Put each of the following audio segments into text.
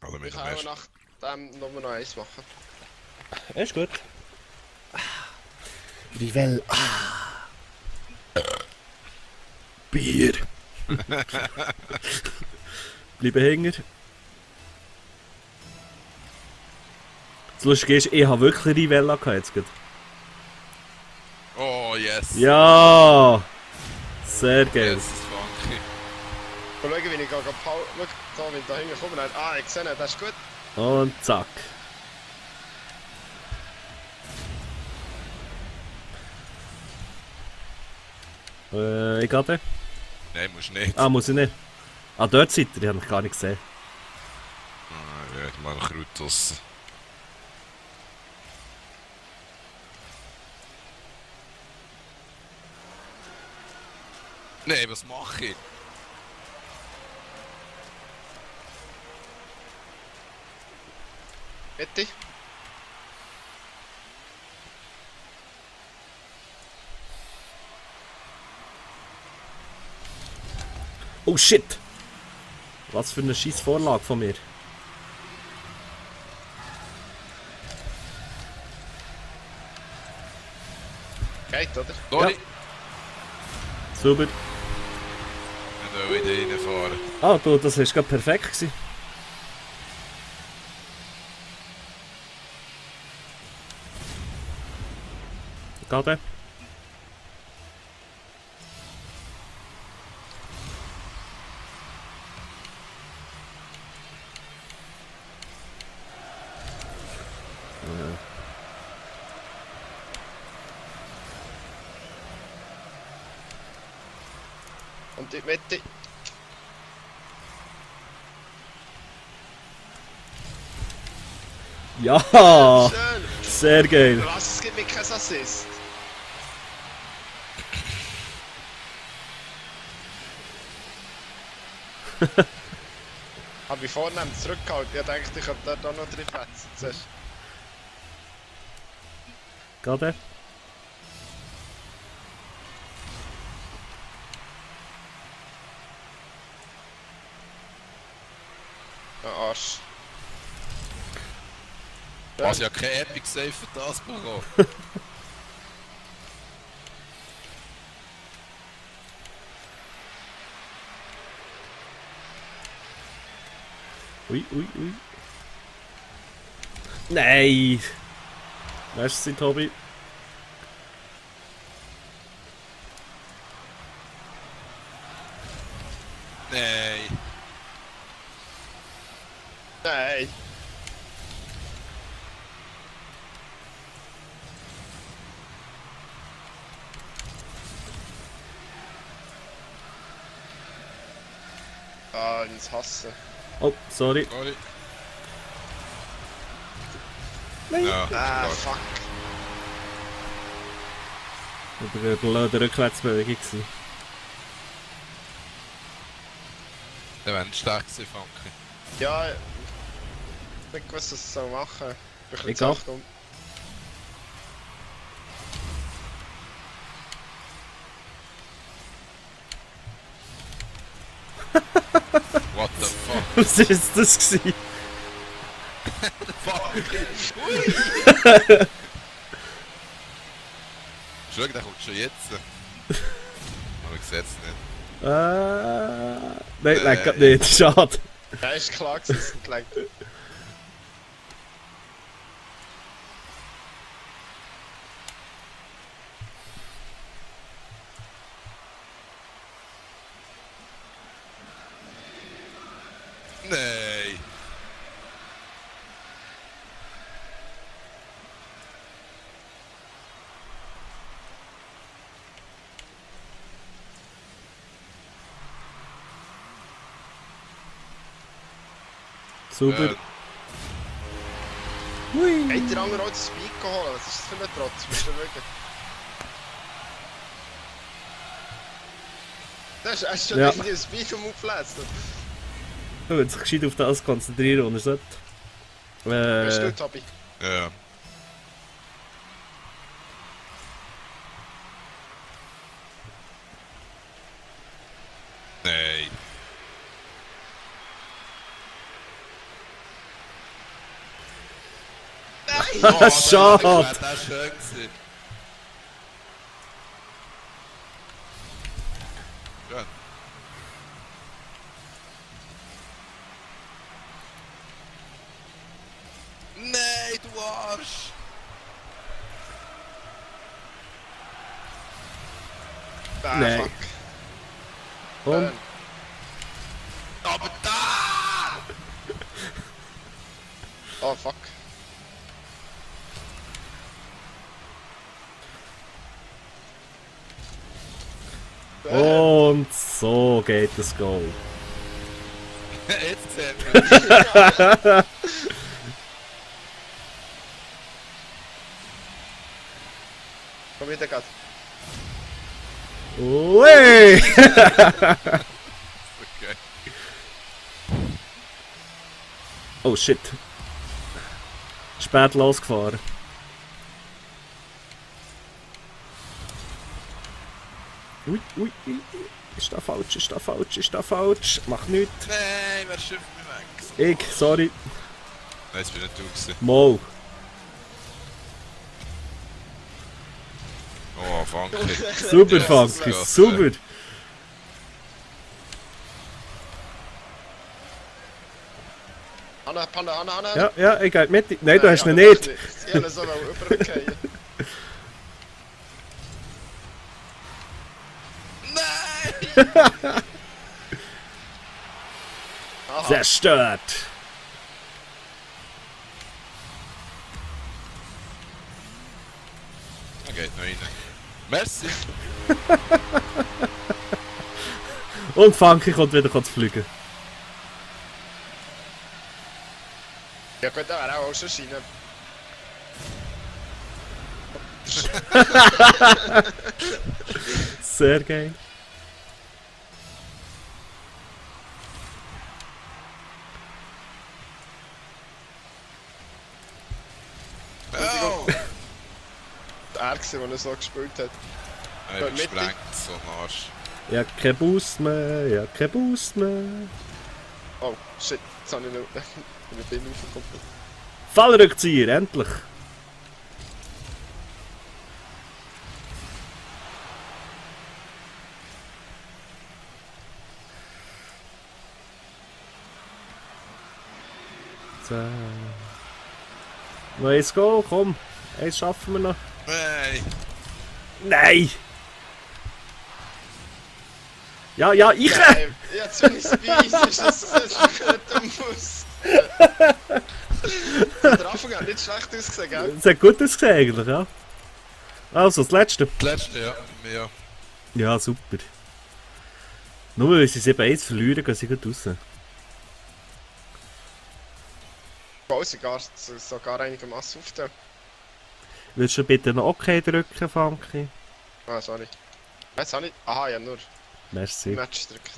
Also mit Ich dem kann auch ersten. nach dem Nummer noch eins machen. Ist gut. Rivell. Bier. Bleiben hängen. Das Lustige ist, ich habe wirklich Rivella gehabt jetzt gerade. Oh, yes. Ja! Sehr geil. Yes, funky. Mal schauen, wie ich gehe. Schau, da, wenn ich da hinkomme. Ah, ich sehe ihn, das ist gut. Und zack. Ich gehe. Nein, musst nicht. Ah, muss ich nicht. Ah, dort seid ihr, die habe ich gar nicht gesehen. Ah, ja, ich mache noch Kraut draussen. Nein, was mache ich? Bitte? Oh shit! Was für eine scheiß Vorlage von mir. Geht, oder? Lori! Super. Ich will wieder reinfahren. Ah, du, das war gerade perfekt gewesen. Gerade. Und die Mitte. Ja! Schön! Sehr geil. Was, es gibt mir kein Assist. Habe ich vornehm zurückgehalten. Ich dachte, ich könnte dort auch noch drin fetzen. Zuerst. Gerade. Ah, Arsch. Was ja kein Epic Save für das bekommen. Ui, ui, ui. Nein! Merci, Tobi. Nein. Nein! Ah, ins Hassen. Oh, sorry. Lori. Nein. Ja, Ah, klar. fuck. Das war eine blöde Rückwärtsbewegung gewesen. Der wäre nicht stark gewesen, Funky. Ja, ich nicht gewusst, was ich soll machen. Ich bin Egal. jetzt echt um. What the fuck? Was war das gewesen? Funky! Schau, der kommt schon jetzt. Aber ich sehe es nicht. Nein, leck nicht. Schade. Ja, ist klar gewesen, es sind gelenkt. Nein! Super. Hui. Hat der andere auch das Speed geholt? Was ist das für ein Trotz? Musst du schauen. Hast du schon Ja. irgendwie ein Speed aufgelesen? Du willst dich gescheit auf das konzentrieren und er sollte. Bist du, Tobi? Ja. Nein. Oh, Schade. Das wäre schön gewesen. Schön. Nein, du Arsch! Nein. Fuck. Und Aber da! Oh, fuck. Und so geht das Goal. Jetzt sehen wir. Komm wieder, Gott. Ui! Okay. Oh shit. Spät losgefahren. Ui, ui, ui. Ist da falsch, ist da falsch, ist da falsch. Mach nichts. Nein, wer schifft mich weg? Ich, sorry. Nein, das bin nicht du gewesen. Mo. Oh, Funky. Super, Jesus Funky, Gott. super. Anna, Panna, Anna, Anna. Ja, ja, ich gehe mit. Nein, du hast ihn ja, nicht. Ich habe ihn so übergehen. Nein! Aha. Zerstört. Er geht noch rein. Merci! Und Funky kommt wieder zu fliegen. Ja gut, da wäre auch schon Schiene. Sehr geil. Oh! Er gewesen, der so gespielt hat. Er übersprengt so einen Arsch. Ja, kein Boost mehr, ja, kein Boost mehr. Oh, shit. Jetzt habe ich noch eine Bin aufgekommen. Fallrückzieher, endlich. So. Neues Goal, komm. Eins schaffen wir noch. Nein! Nein! Ja, ja, ich! Nein, jetzt wenn ich es weiss, ist das ein Muss. Der Anfang hat nicht schlecht ausgesehen, gell? Es hat gut ausgesehen eigentlich, ja. Also, das letzte. Das letzte, ja. Ja. Ja, super. Nur weil sie 7-1 verlieren, gehen sie gut raus. Bau sogar einigermaßen auf den. Willst du bitte noch OK drücken, Funky? Ah, sorry. Jetzt habe ich. Aha, ja, nur Merci. Match gedrückt.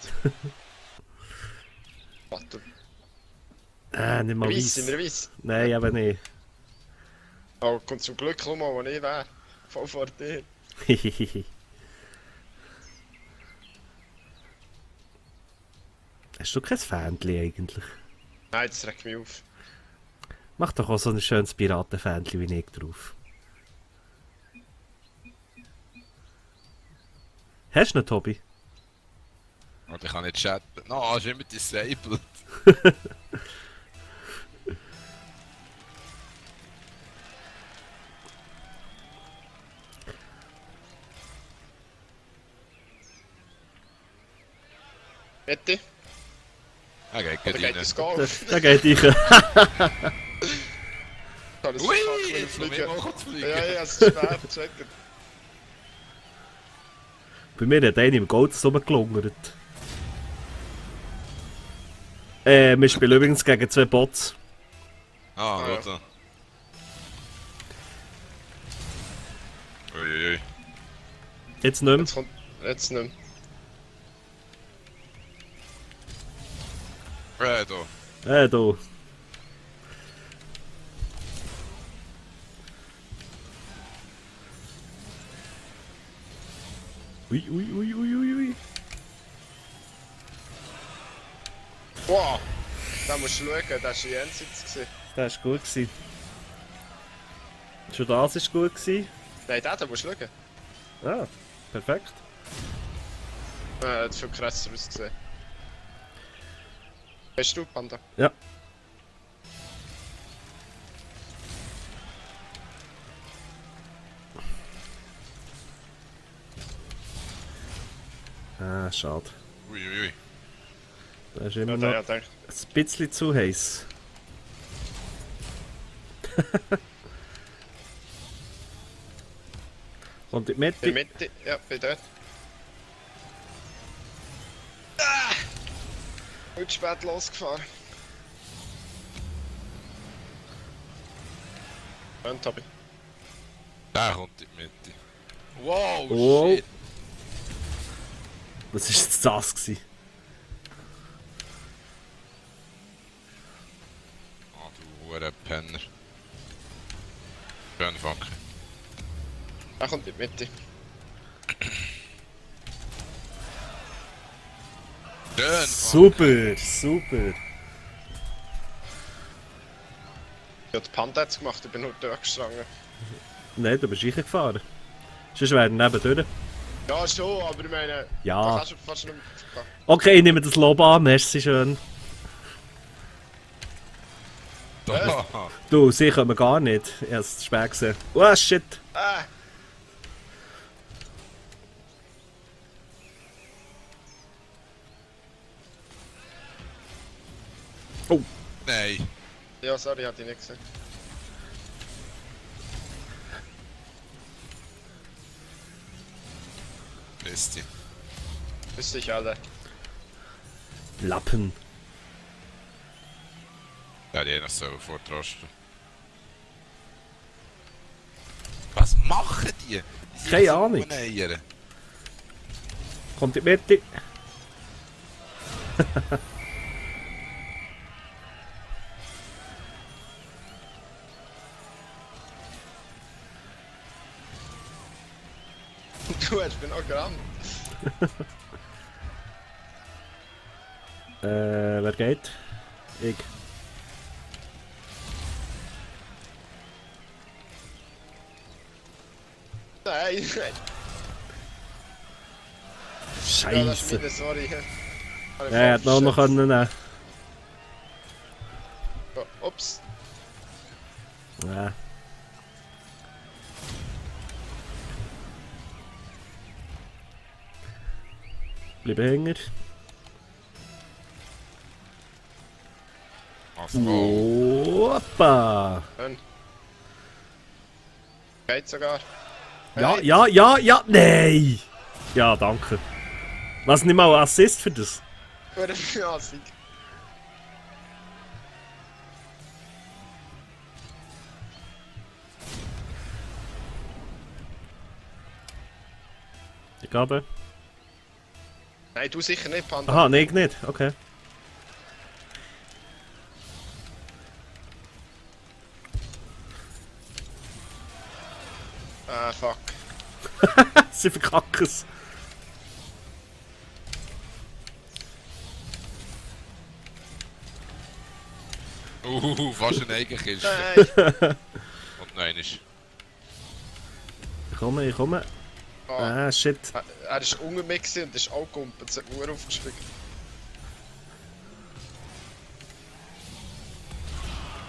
Warte. Nicht mal Wir weiss. weiss, wir weiss. Nein, eben nicht. Oh, kommt zum Glück mal, wo ich wäre. Voll vor dir. Hast du kein Fähnchen eigentlich? Nein, das regt mich auf. Mach doch auch so ein schönes Piratenfähnchen wie ich drauf. Hast du nicht, Tobi? Aber ich kann nicht chatten. No, ist immer disabled. Bitte? Er geht Oder gleich geht rein. das Golf? Da geht ich. Ui, Alles jetzt noch mehr machen zu fliegen. Ja, ja, es ist schwer, checken. Bei mir hat einer im Gold so gelungert. Wir spielen übrigens gegen 2 Bots. Ah, ja. gut. Uiuiui. Jetzt nicht mehr. Jetzt kommt. Jetzt nicht mehr. Da. Da. Ui, ui, ui, ui, ui, ui. Wow! Da musst du schauen, das war jenseits. Das war gut gewesen. Schon das war gut gewesen. Nein, da musst du schauen. Ah, perfekt. Hat viel krasser ausgesehen. Bist du, Panda? Ja. Ah, schade. Uiuiui. Da ist immer Ja, noch ja, danke. ein bisschen zu heiß. Und in die In Mitte. Mitte, ja, bin dort. Ah! Heute spät losgefahren. Und Tobi. Der kommt in die Mitte. Wow, Oh. shit. Was war jetzt das gewesen? Ah, du Hurenpenner. Schön Funke. Er kommt in die Mitte. Schön Super, super. Ja, der Panda hat es gemacht, ich bin nur durchgestrangen. Nein, du bist reingefahren. Sonst wäre er nebendurch. Ja, schon, aber ich meine, da Ja. kannst du fast nicht mehr. Okay, ich nehme das Lob an, merci schön. Funke. Du, sie können wir gar nicht. Ich habe es zu spät gesehen. Oh, shit. Ah! Oh, Nein. Ja, sorry, hatte ich nicht gesehen. Beste. Wüsste ich alle. Lappen. Ja, die noch so vortrosten. Was machen die? Die sind Keine so Ahnung. Uneier. Kommt in die Mitte. Du hast mich noch gerammt. Wer geht? Ich. Nein, nein. Ja, das ist Scheiße. meine, sorry. Ja, er hätte noch können nehmen. Oh, ups. Ja. Bleiben hängen. Also, Opa! Schön. Geht sogar. Ja, Hey. ja, ja, ja, nein! Ja, danke. Was, nicht mal ein Assist für das? Gute Finanzig. Ich glaube. Nein, du sicher nicht, Panda. Aha, nein, ich nicht. Okay. Ah, fuck. Sie verkacken es. fast eine Eigenkiste. Nein. Und nein ist. Ich komme, ich komme. Oh, Ah, shit. er ist unter mir gewesen und ist auch gekumpelt. Es hat nur aufgespielt.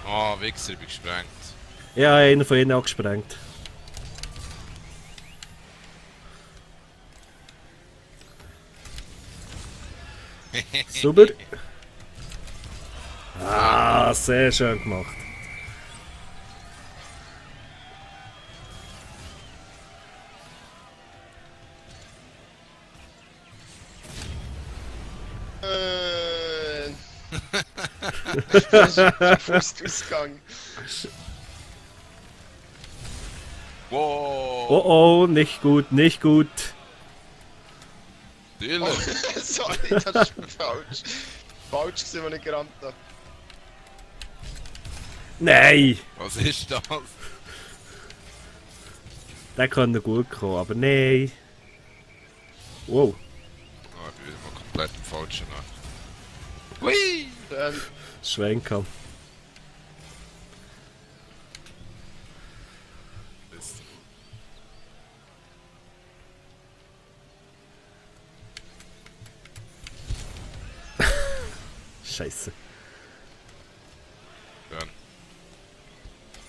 Ah, Wichser, ich bin gesprengt. Ich habe einen von ihnen auch gesprengt. Super. Ah, sehr schön gemacht. Das ist Fußausgang. Wow! Oh oh, nicht gut, nicht gut. Dille! Oh, sorry, das ist falsch. Falsch gewesen, wenn ich gerammt habe. Nein! Was ist das? Der könnte gut kommen, aber nein. Wow. Ah, ich bin wieder mal komplett im Falschen. Hui! Schwenker.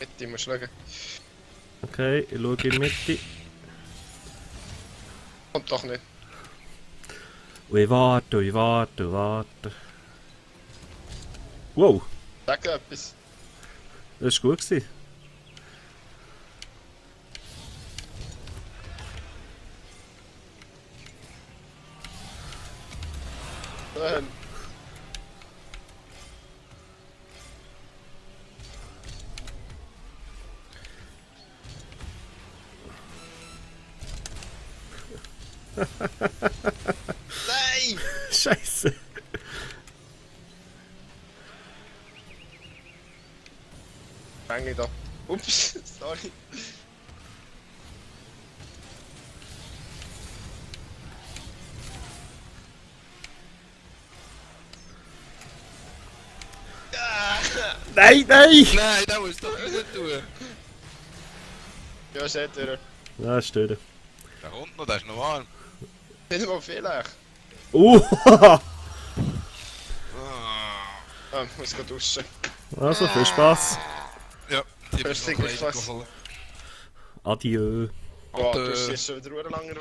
Mitte musst du schauen. Okay, ich schaue in die Mitte. Kommt doch nicht. Und ich warte. Wow, Sag etwas. das war gut gewesen. Schön. Nein! Scheiße. Fänge da. Ups, sorry. Nein! Nein, das musst du doch nicht tun. Ja, seht ihr. Ja, ist tot. Der kommt noch, der ist noch warm. Nicht mal vielleicht. Ah. Ah, ich muss gleich duschen. Also, viel Spaß. Ja, die First müssen thing noch first. holen. Adieu. Boah, Und, du siehst schon wieder lange.